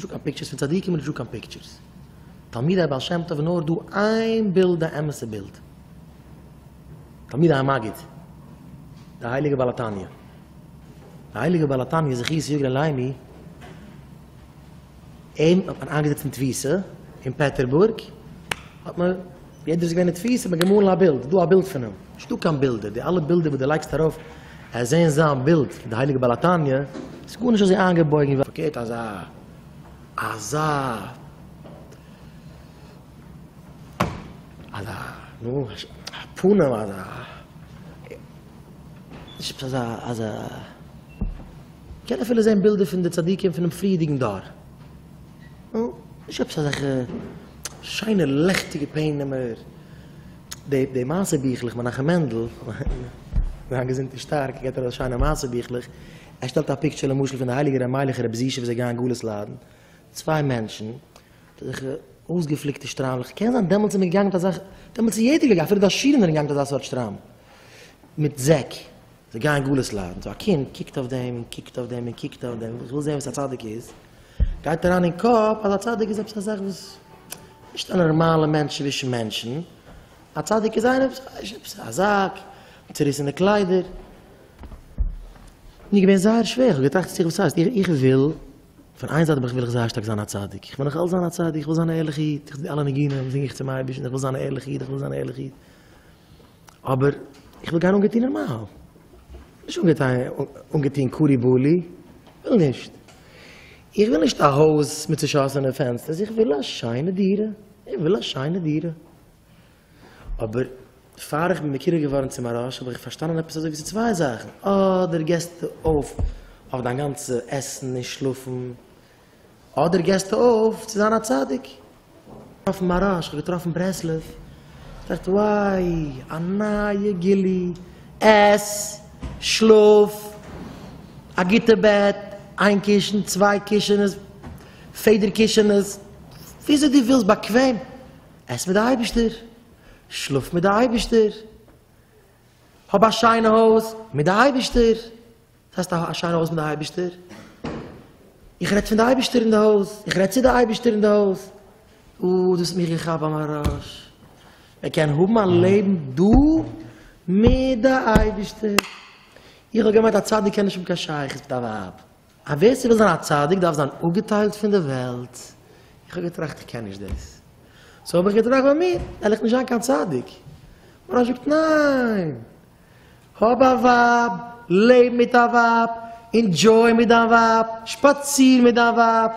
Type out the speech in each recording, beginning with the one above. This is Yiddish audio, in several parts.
נישטא קיין pictures פון צדיקים נישטא קיין pictures. תלמידי הבעל שם טוב נאר דא איין בילד א אמת'ע בילד. תלמידי המגיד. די הייליגע בעל התניא. די הייליגע בעל התניא זכותו יגן עלינו. אים האט מען איינגעזעצט אין תפיסה אין פעטערבורג. האט מען יעדער איז געווען אין תפיסה האט מען געמאלן א בילד. דא א בילד פון אים. נישטא קיין בילדער. די אלע בילדער וואס דו לייגסט ארויף אז זעהן זיין בילד פון די הייליגע בעל התניא איז גארנישט אזוי איינגעבויגן ווי פארקערט אזא אזא אזא נו א פנים אזא נישט עפעס אזא אזא מ'קען אפילו זעהן בילדער פון די צדיקים פונעם פריערדיגן דור נו נישט עפעס אזעלכע שיינע לעכטיגע פענעמער די די מעשה ביכלעך מנחם מענדל זיין געזונט איז שטארק ער געבט ארויס שיינע מעשה ביכלעך ער שטעלט א picture למשל פון די הייליגע ר' מיילעך און רבי זישע ווי זיי גייען גלות ליידן צוויי מענטשן מיט אזעלכע אויסגעפליקטע שטריימלעך קען זיין דעמאלטס איז מען געגאנגען מיט אזא דעמאלטס איז יעדער געגאנגען אפילו די עשירים זענען געגאנגען מיט אזא סארט שטריימל מיט זעק זיי גייען גלות ליידן so א קינד קוקט אויף דעם און קוקט אויף דעם און קוקט אויף דעם איך וויל זען וואס א צדיק איז גייט אריין אין קאפ אז א צדיק איז עפעס א זאך וואס נישט א נארמאלע מענטש צווישן מענטשן, א צדיק איז איינער וואס ווייסט עפעס א זאק, צוריסענע קליידער. מיר געווען זייער שווער, איך האב געטראכט צו זיך וואס הייסט, איך וויל, פון איין זייט וויל איך זייער שטארק זיין א צדיק, איך וויל נאך אלץ זיין א צדיק, איך וויל זיין א ערליכע איד, איך זינג אלע ניגונים זינג איך צום אייבערשטן, איך וויל זיין א ערליכע איד, איך וויל זיין א ערליכע איד, אבער איך וויל גיין אנגעטון נארמאל, נישט אנגעטון קורי בולי, וויל נישט. איך וויל נישט א הויז מיט צעשאסענע פענסטערס, איך וויל א שיינע דירה, איך וויל א שיינע דירה. אבער פאר איך בין מקורב געווארן צו מוהרא"ש האב איך פארשטאנען עפעס אזוי ווי ס'איז צוויי זאכן, אדער געסטו אויף אויף דיין גאנצע עסן און שלאפן, אדער געסטו אויף צו זיין א צדיק. געטראפן מוהרא"ש, כ'האב געטראפן ברסלב, כ'טראכט וויי, א נייע גילוי, עס, שלאף, א גוטע בעט, איין קישן, צוויי קישענעס, פעדער קישענעס, וויאזוי דו ווילסט באקוועם, עס מיט די אייבערשטער, שלאף מיט די אייבערשטער, האב א שיינע הויז מיט די אייבערשטער. וואס הייסט א שיינע הויז מיט די אייבערשטער? איך רעד פון די אייבערשטער אין די הויז, איך רעד צו די אייבערשטער אין די הויז. אה, דאס האט מיך געכאפט ביי מיין ראש. מען קען האבן א לעבן דא מיט די אייבערשטער. איך האב געמיינט א צדיק קען נישט האבן קיין שייכות מיט א ווייב. א ווער ס'וויל זיין א צדיק דארף זיין אפגעטיילט פון די וועלט. איך האב געטראכט איך קען נישט דאס. so האב איך געטראכט ביי מיר, וועל איך נישט זיין קיין צדיק. מוהרא"ש זאגט ניין! האב א ווייב, לעב מיט א ווייב, enjoy מיט דיין ווייב, שפאציר מיט דיין ווייב,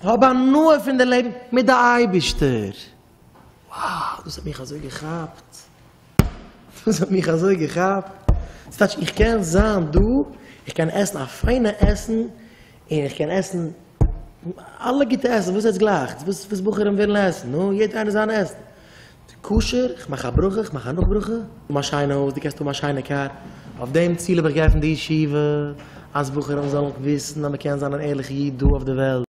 האב הנאה פון די לעבן מיט די אייבערשטער. Wow, דאס האט מיך אזוי געכאפט, דאס האט מיך אזוי געכאפט, ס'טייטש איך קען זיין דא, איך קען עסן א פיינע עסן, און איך קען עסן אלע גוטע עסן וואס עטס גלייכטס, וואס בחורים ווילן עסן, נו, יעדער איינער זיין עסן. כשר, איך מאך א ברכה, איך מאך א נאך ברכה. האבן א שיינע הויז, דו קענסט האבן א שיינע קאר. אויף דעם ציל האב איך געעפנט די ישיבה, אז בחורים זאלן וויסן אז מען קען זיין אן ערליכע איד דא אויף די וועלט.